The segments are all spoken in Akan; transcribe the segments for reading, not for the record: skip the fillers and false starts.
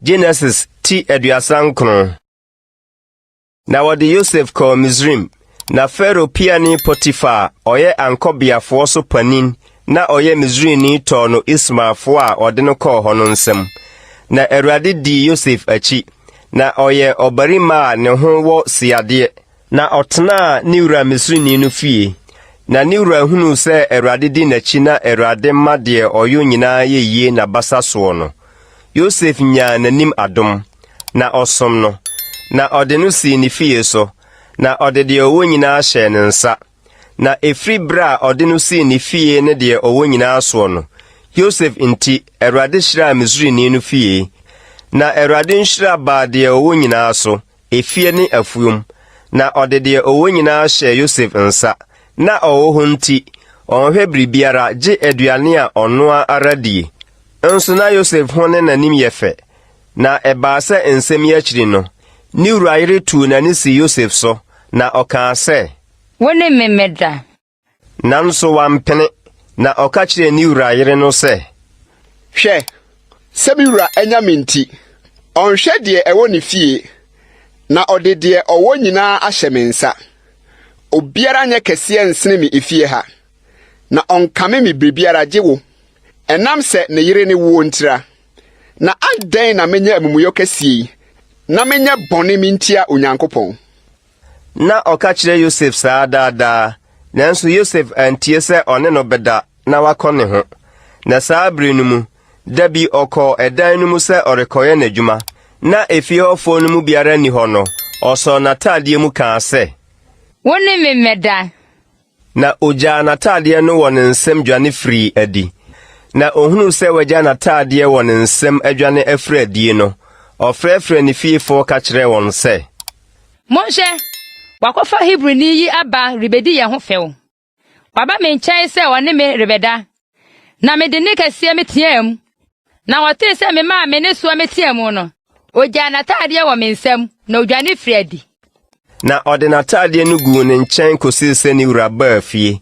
Genesis ti 39. Na wɔde Yosef kɔɔ Misraim, na Farao piani Potifar a ɔyɛ ankɔbeafoɔ so panin na ɔyɛ Misraimni tɔɔ no Ismaelfoɔ a wɔde no kɔɔ hɔ no nsam. Na Awurade dii Yosef akyi, na ɔyɛ ɔbarima a ne ho wɔ siadeɛ, na ɔtenaa ne wura Misrini no fie. Na ne wura hunuu sɛ Awurade di n'akyi na Awurade ma deɛ ɔyɔ nyinaa yɛ yie n'abasa soɔ no, Yosef nyaa n'anim adom, na ɔsom no, na ɔde no sii ne fie so, na ɔde deɛ ɔwɔ nyinaa hyɛɛ ne nsa. Na ɛfiri berɛ a ɔde no sii ne fie ne deɛ ɔwɔ nyinaa soɔ no, Yosef nti, Awurade hyiraa Misrini no fie. Na Awurade nhyira baa deɛ ɔwɔ nyinaa so, efie ne afuom. Na ɔde deɛ ɔwɔ nyinaa hyɛɛ Yosef nsa. Na ɔwɔ hɔ nti, ɔnhwɛ biribiara gye aduane a ɔno ara die. Nso na Yosef ho ne n'anim yɛ fɛ. Na ɛbaa sɛ nsɛm yi akyiri no, ne wura yere tuu n'ani sii Yosef so, na ɔkaa sɛ, Wo ne me mmɛda. Nanso wampene, na ɔka kyerɛɛ ne wura yere no sɛ, Hwɛ, sɛ me wura anya me nti, ɔnhwɛ deɛ ɛwɔ ne fie, na ɔde deɛ ɔwɔ nyinaa ahyɛ me nsa. Obiara nyɛ kɛseɛ nsene me efie ha, na ɔnkame me biribiara gye wo. Ɛnam sɛ ne yere ne woɔ ntira. Na adɛn na menyɛ amumuyɔ kɛseɛ yi, na menyɛ bɔne mentia Onyankopɔn? Na ɔka kyerɛ Yosef saa daa daa, nanso Yosef antie sɛ ɔne no bɛda na wakɔ ne ho. Na saa bere no mu, da bi ɔkɔɔ ɛdan no mu sɛ ɔrekɔyɛ n'adwuma, na efie hɔfoɔ no mu biara nni hɔ no, ɔsɔɔ n'ataadeɛ mu kaa sɛ, Wo ne me mmɛda. Na ogyaa n'ataadeɛ no wɔ ne nsam dwane firii adi. Na ohunuu sɛ wagya n'ataadeɛ wɔ ne nsam adwane afiri adie no, ɔfrɛfrɛɛ ne fiefoɔ ka kyerɛɛ wɔn sɛ, Monhwɛ, wɔakɔfa Hebrini yi aba rebedi yɛn ho fɛw. Waba me nkyɛn sɛ ɔne me rebɛda, na mede nne kɛseɛ meteɛɛ mu. Na ɔtee sɛ memaa me nne soɔ meteɛɛ mu no, ogyaa n'ataadeɛ wɔ me nsam, na odwane firii adi. Na ɔde n'ataadeɛ no guu ne nkyɛn kosii sɛ ne wura baa fie.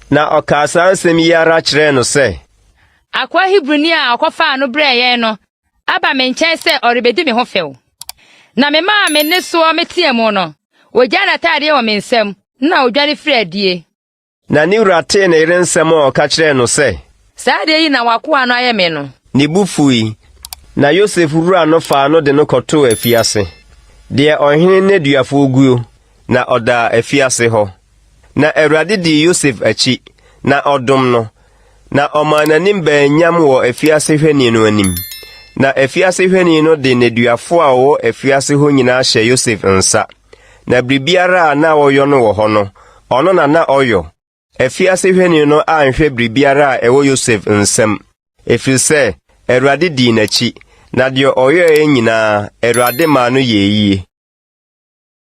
Na ɔkaa saa nsɛm yi ara kyerɛɛ no sɛ, Akoa Hebrini a ɔkɔfaa no brɛɛ yɛn no aba me nkyɛn sɛ ɔrebedi me ho fɛw. Na memaa me nne soɔ meteɛɛ mu no, ogyaa n'ataadeɛ wɔ me nsam, na odwane firii adie. Na ne wura tee ne yere nsɛm a ɔka kyerɛɛ no sɛ, Saa adeɛ yi na w'akoa no ayɛ me no. Ne bo fui, na Yosef wura no faa no de no kɔtoo afiase, deɛ ɔhene nneduafoɔ guo, na ɔdaa afiase hɔ. Na Awurade dii Yosef akyi, na ɔdom no, na ɔmaa n'anim baa nyam wɔ afiase hwɛni no anim. Na afiase hwɛni no de nneduafoɔ a wɔwɔ afiase hɔ nyinaa hyɛɛ Yosef nsa. Na biribiara a na wɔyɔ no wɔ hɔ no, ɔno na na ɔyɔ. Afiase hwɛni no anhwɛ biribiara a ɛwɔ Yosef nsam, ɛfiri sɛ Awurade dii n'akyi, na deɛ ɔyɔeɛ nyinaa, Awurade maa no yɛɛ yie.